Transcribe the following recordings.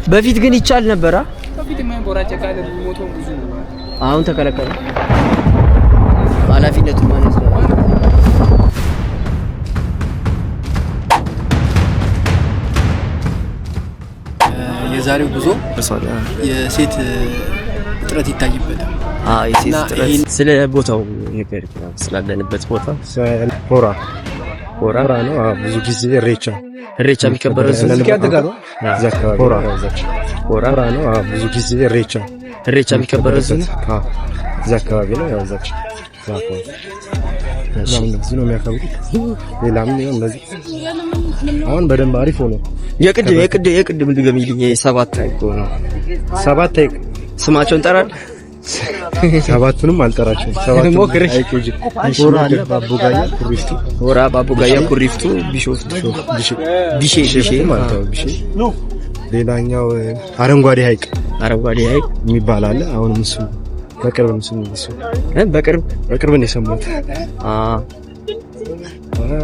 በፊት ግን ይቻል ነበር። በፊት የማይንቦራጨቃል ሞቶም ብዙ ነው። አሁን ተከለከለ። ኃላፊነቱን ማን ይወስዳል? የዛሬው ጉዞ የሴት እጥረት ይታይበታል። የሴት እጥረት። ስለ ቦታው ነገር ስላለንበት ቦታ። ሆራ። ሆራ። ሆራ ነው። ብዙ ጊዜ እሬቻ እሬቻ የሚከበረው እዚህ አካባቢ ሆራ። ሆራ። ሆራ ነው። ብዙ ጊዜ እሬቻ እሬቻ የሚከበረው እዚህ ነው። እዛ አካባቢ ነው። ያው እዛች እዛ አካባቢ እዛም እንደዚህ ነው የሚያከብሩት። ሌላም ያው እንደዚህ አሁን በደንብ አሪፍ ሆኖ የቅድም የቅድም የቅድም ድገሚልኝ። ሰባት ሐይቅ ነው። ሰባት ሐይቅ። ስማቸውን ጠራለህ? ሰባቱንም አልጠራቸውም። ሰባቱንም ሐይቅ እንጂ ሆራ አለ፣ ባቦጋያ፣ ኩሪፍቱ፣ ሆራ፣ ባቦጋያ፣ ኩሪፍቱ፣ ቢሾፍቱ፣ ቢሼ ቢሼ ማለት ነው። ቢሼ። ሌላኛው አረንጓዴ ሐይቅ። አረንጓዴ ሐይቅ የሚባል አለ። አሁንም እሱ በቅርብ ነው እሱ። በቅርብ። በቅርብ ነው የሰማሁት።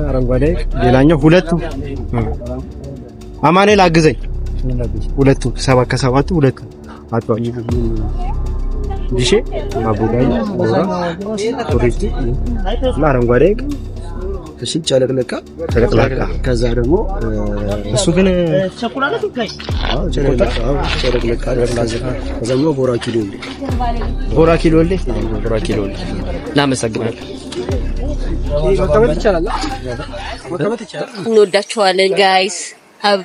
አረንጓዴ ሐይቅ። ሌላኛው ሁለቱ፣ አማኑኤል አግዘኝ። ሁለቱ ሰባት ከሰባቱ ሁለቱ አጥቷቸው ቢሼ፣ ባቦጋያ፣ ሆራ፣ ኩሪፍቱ እና አረንጓዴ ሐይቅ። እሺ ጨለቅለቃ። ጨለቅላቃ። ከዛ ደግሞ እሱ ግን ጨለቅለቃ ጨለቅለቃ፣ ከዛኛው ቦራ ኪሎሌ። ቦራ ኪሎሌ፣ ቦራ ኪሎሌ። እናመሰግናለን። መቀመጥ ይቻላል። መቀመጥ ይቻላል። እንወዳችኋለን guys። አብ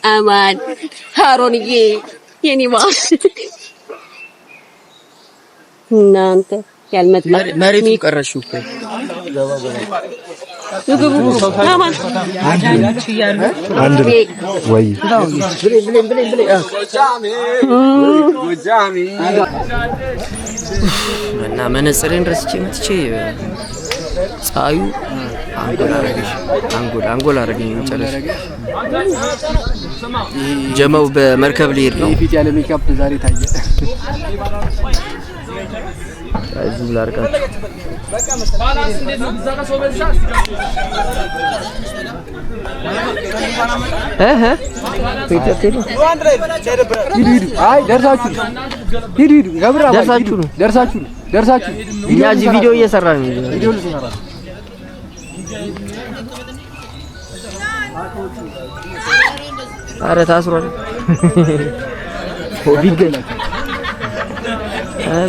አማን ሃሮንዬ የኔ ማር እናንተ ያልመጣ መሬቱ ቀረሽው እኮ። ምግቡ አማን። አንድ ነው ወይ? እና መነጽሬን ረስቼ መጥቼ ፀሐዩ አንጎል አረገሽ፣ አንጎል አንጎል አረገኝ። መጨረሻ ጀመው በመርከብ ሊሄድ ነው። ፊት ያለ ሜካፕ ዛሬ ታየ። zoom ላድርጋችሁ። እህ ሂዱ ሂዱ። አይ ደርሳችሁ ሂዱ ሂዱ። ገብራ ደርሳችሁ ነው። ደርሳችሁ ነው። ደርሳችሁ እኛ እዚህ ቪዲዮ እየሰራን ነው። ቪዲዮ ልሰራ። ኧረ ታስሯል።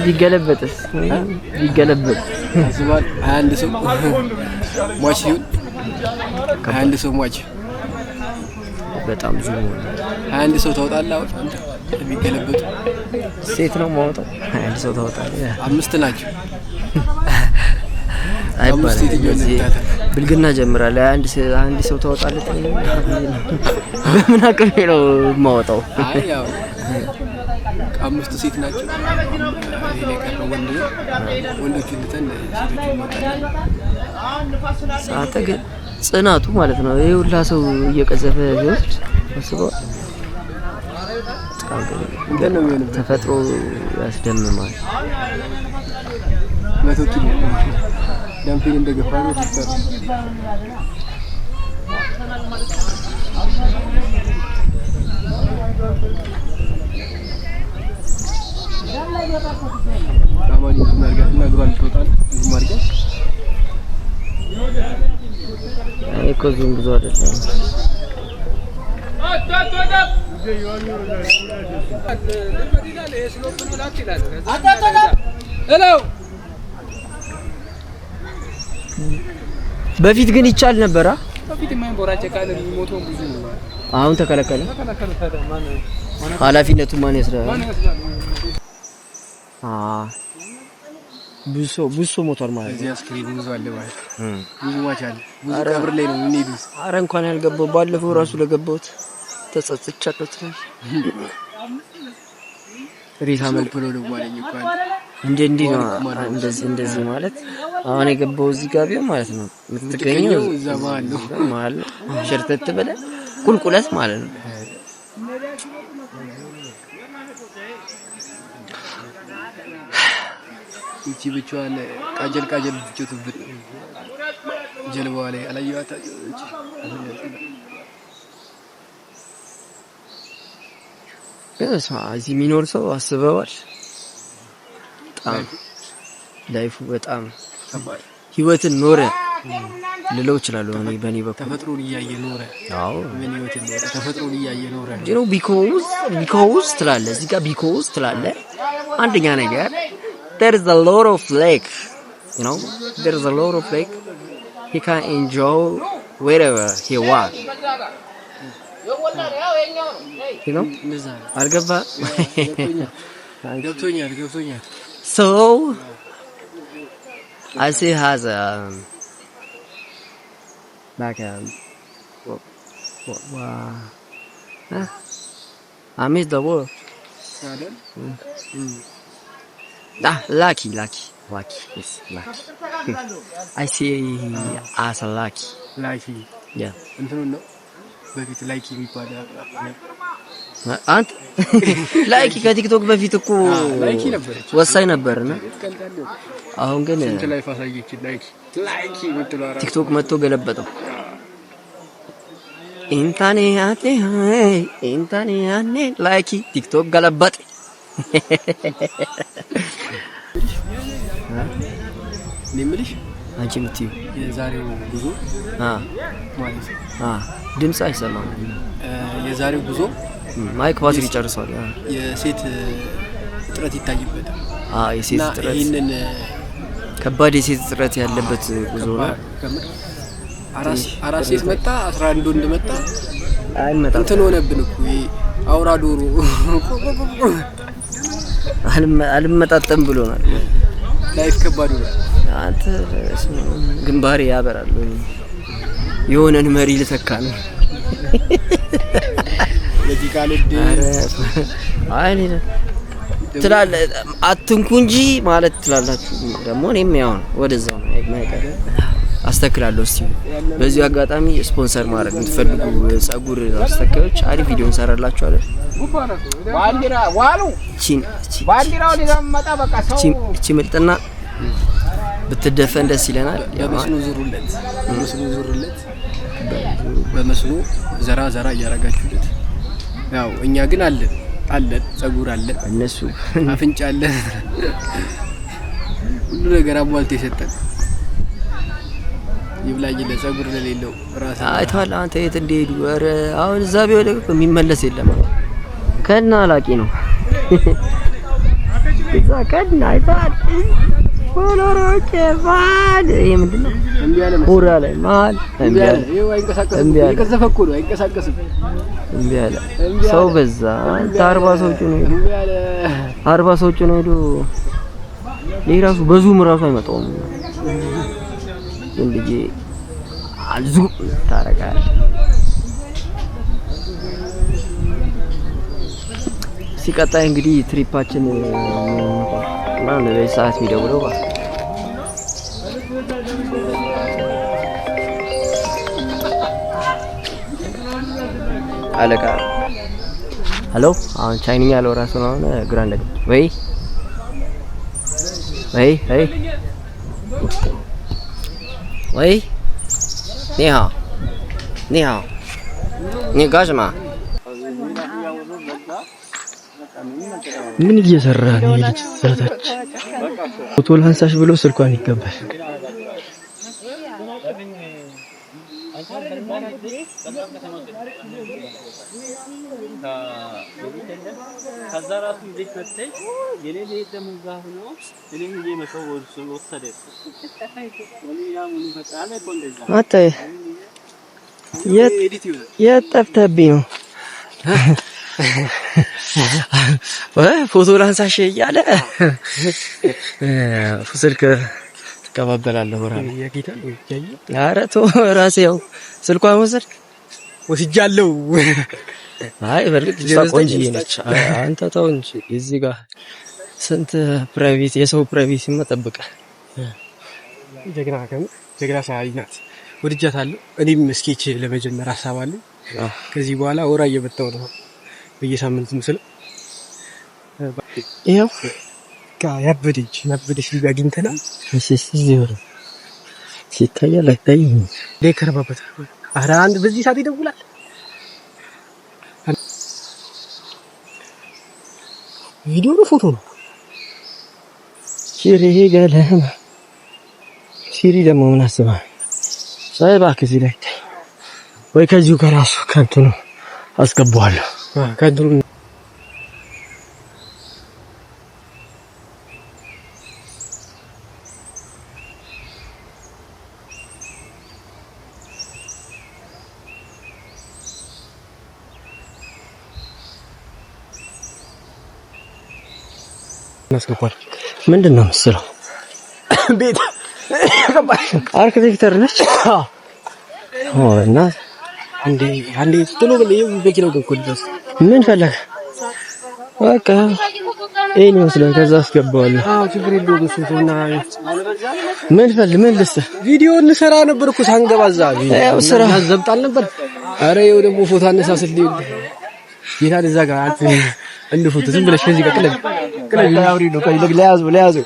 ቢገለበጥስ? ቢገለበጥ አስባል 21 ሰው ሟች ሲሆን 21 ሰው ሟች። በጣም ብዙ ነው። 21 ሰው ታወጣለህ። አሁን አንተ የሚገለበጡ ሴት ነው የማወጣው። 21 ሰው ታወጣለህ። አምስት ናቸው። አይባልም። እንደዚህ ብልግና ጀምራለህ። አንድ ሰው ታወጣለህ። በምን አቅሜ ነው የማወጣው? አይ ያው አምስቱ ሴት ናቸው። ይሄ የቀረው ወንድ ነው። ወንዶቹን ትተን ሴቶቹን እናወጣለን። አንተ ግን ጽናቱ ማለት ነው። ይሄ ሁላ ሰው እየቀዘፈ ሲወስድ አስበዋል። እንትን ነው የሚሆንበት። ተፈጥሮ ያስደምማል። 100 ኪሎ ዳምፔል እንደገፋ ነው ሲሰራ። አማኒ zoom አድርጋት እና እግሯን ትወጣለህ። Zoom አድርጋት። እኔ እኮ zoom ብዙ አይደለም። በፊት ግን ይቻል ነበር። በፊት የማይንቦራጨቃል ሞቶም ብዙ ነው። አሁን ተከለከለ። ኃላፊነቱን ማን ይወስዳል? ብዙ ሰው ብዙ ሰው ሞቷል ማለት ነው። እዚህ አስክሬን ብዙ አለ ማለት ብዙ ሟች አለ። ብዙ ቀብር ላይ ነው የምንሄዱት። አረ እንኳን ያልገባው፣ ባለፈው ራሱ ለገባሁት ተጸጽቻለሁ። ትንሽ ሬሳ መልክ ብሎ ደግሞ አለኝ እኮ አለ። እንደ እንዲህ ነው፣ እንደዚህ እንደዚህ ማለት አሁን የገባው እዚህ ጋር ቢሆን ማለት ነው የምትገኘው እዛ መሀል ነው። መሀል ነው። ሸርተት ብለህ ቁልቁለት ማለት ነው። ይቺ ብቻዋን ቃጀል ቃጀል ብትጮትብን ጀልባዋ ላይ አላየኋትም። እቺ ግን በስመ አብ እዚህ የሚኖር ሰው አስበዋል። በጣም life ኡ በጣም ከባድ። ህይወትን ኖረ ልለው እችላለሁ እኔ በእኔ በኩል። ተፈጥሮን እያየ ኖረ። አዎ። ምን ህይወትን ኖረ? ተፈጥሮን እያየ ኖረ። Because ትላለህ፣ እዚህ ጋር because ትላለህ። አንደኛ ነገር there is a lot of lake, there is a lot of lake, he can enjoy wherever he want. እንደዛ ነው። አልገባ? ገብቶኛል፣ ገብቶኛል። So I see has a like a what, huh? I missed the word. አይደል? Ah, lucky, lucky, lucky. Yes, lucky. I see as a lucky. Lucky? Yeah. እንትኑን ነው፣ በፊት ላይኪ የሚባል ነበር። አንተ ላይኪ ከቲክቶክ በፊት እኮ ላይኪ ነበረች። ወሳኝ ነበርና ቀልዳለሁ። አሁን ግን ስንት life አሳየችን ላይኪ ላይኪ የምትለው ራሱ። ቲክቶክ መጥቶ ገለበጠው። ኢንታኔ አቴ ኢንታኔ አኔ ላይኪ ቲክቶክ ገለበጠ። እኔ የምልሽ አንቺ የምትይው። የዛሬው ጉዞ ማለት ነው። ድምፅ አይሰማም። የዛሬው ጉዞ mic ባትሪ ጨርሷል። የሴት እጥረት ይታይበታል። የሴት እና እጥረት። ይህንን ከባድ የሴት እጥረት ያለበት ጉዞ ነው። ከምር አራት ሴት መጣ፣ 11 ወንድ መጣ። አይመጣም። እንትን ሆነብን እኮ፣ ይሄ አውራ ዶሮ። አልመጣጠም ብሎናል። Life ከባድ ሆኗል። አንተ ግንባሬ ያበራል። የሆነን መሪ ልተካ ነው። ለዚህ ቃል ኧረ፣ አይ እኔ ትላለህ አትንኩ እንጂ ማለት ትላላችሁ። ደግሞ እኔም ያው ነው፣ ወደዛው ነው የማይቀር አስተክላለሁ። እስቲ በዚሁ አጋጣሚ ስፖንሰር ማድረግ የምትፈልጉ ጸጉር አስተካዮች አሪፍ ቪዲዮ እንሰራላችኋለን። እቺ ምልጥና ብትደፈን ደስ ይለናል። በመስኖ ዙሩለት፣ በመስኖ ዙሩለት፣ በመስኖ ዘራ ዘራ እያረጋችሁለት። ያው እኛ ግን አለን አለን፣ ጸጉር አለን፣ እነሱ አፍንጫ አለን፣ ሁሉ ነገር አሟልቶ የሰጠን ይብላኝ ለጸጉር ለሌለው ራስ። አይተዋል። አንተ የት እንደሄዱ? ኧረ አሁን እዛ ቢወደቅ የሚመለስ የለም። ከና አላቂ ነው እዛ ከና አይተዋል። Follower ኦች ማል ይሄ ምንድን ነው? እምቢ አለ መሰለኝ። ሁራ ላይ ማል እምቢ እምቢ አለ። አለ። ይኸው አይንቀሳቀስም። እምቢ አለ። እየቀዘፈ እኮ ነው፣ አይንቀሳቀስም። እምቢ አለ። እምቢ ሰው አለ። በዛ። አንተ 40 ሰው ጭኖ ሄዱ። እምቢ አለ። 40 ሰው ጭኖ ሄዱ። ይሄ ራሱ በ Zoom ራሱ አይመጣውም። ዝም ብዬ Zoom ታረጋለህ። ሲቀጣይ እንግዲህ trip ኣችን ማን ነው በዚህ ሰዓት የሚደውለው? እባክህ። አለቃ፣ hello። አሁን ቻይንኛ ያለው ራሱ ነው። አሁን ግራ እንደገባ። 喂喂喂喂，你好，你好，你干什么？ ምን እየሰራ ነው ይህ ልጅ? እዛ ታች ፎቶ ላንሳሽ ብሎ ስልኳን ይገባል። ከዛ ራሱ ይዘሽ መጥተሽ የኔ ቤት ደግሞ እዛ ሆኖ እኔም ይዤ መተው ወሰደ እሱ። አንተ የት ጠፍተህብኝ ነው? ፎቶ ላንሳሽ እያለ ስልክ ትቀባበላለህ። ወራ ኧረ ተው፣ ራሴ ያው ስልኳን ወሰድክ? ወስጃለሁ። አይ በእርግጥ እሷ ቆንጅዬ ነች። አንተ ተው እንጂ፣ እዚህ ጋር ስንት private የሰው privacy መጠበቅ። ጀግና ጀግና ሰዓሊ ናት። ወድጃታለሁ። እኔም sketch ለመጀመር ሀሳብ አለኝ። ከዚህ በኋላ ወራ እየመጣሁ ነው በየሳምንቱ ምስል። ይኸው ያበደች ያበደች ልጅ አግኝተናል። እሺ፣ እዚህ ነው ይታያል አይታይም? ከረባበት። ኧረ አንድ በዚህ ሰዓት ይደውላል። ቪዲዮ ነው ፎቶ ነው? ሲሪ ገለማ ሲሪ ደግሞ ምን አስባ ሳይ እባክህ እዚህ ላይ ወይ ከዚሁ ከራሱ ከእንትኑ አስገባዋለሁ። ከእንትኑ እናስገባለን። ምንድን ነው ምስለው? ቤት አርክቴክተር ነች እና አንዴ አንዴ ቶሎ ብለህ ይኸው መኪናው ግን እኮ ድረስ ምን ፈለግ? በቃ ይሄን ይመስላል። ከዛ አስገባዋለሁ። አዎ ችግር የለውም። እሱ እና ምን ፈልግ ምን ልስጥህ? ቪዲዮ እንሰራ ነበር እኮ ሳንገባ እዛ ያው ስራ ዘብጣል ነበር። አረ ይኸው ደግሞ ፎቶ አነሳስል ጌታን እዛ ጋር አንተ እንደ ፎቶ ዝም ብለሽ ከዚህ ጋር ቅለብ ቅለብ ለያዙ ለያዙ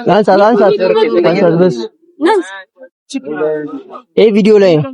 አንሳት አንሳት አንሳት። በስ ይሄ ቪዲዮ ላይ ነው።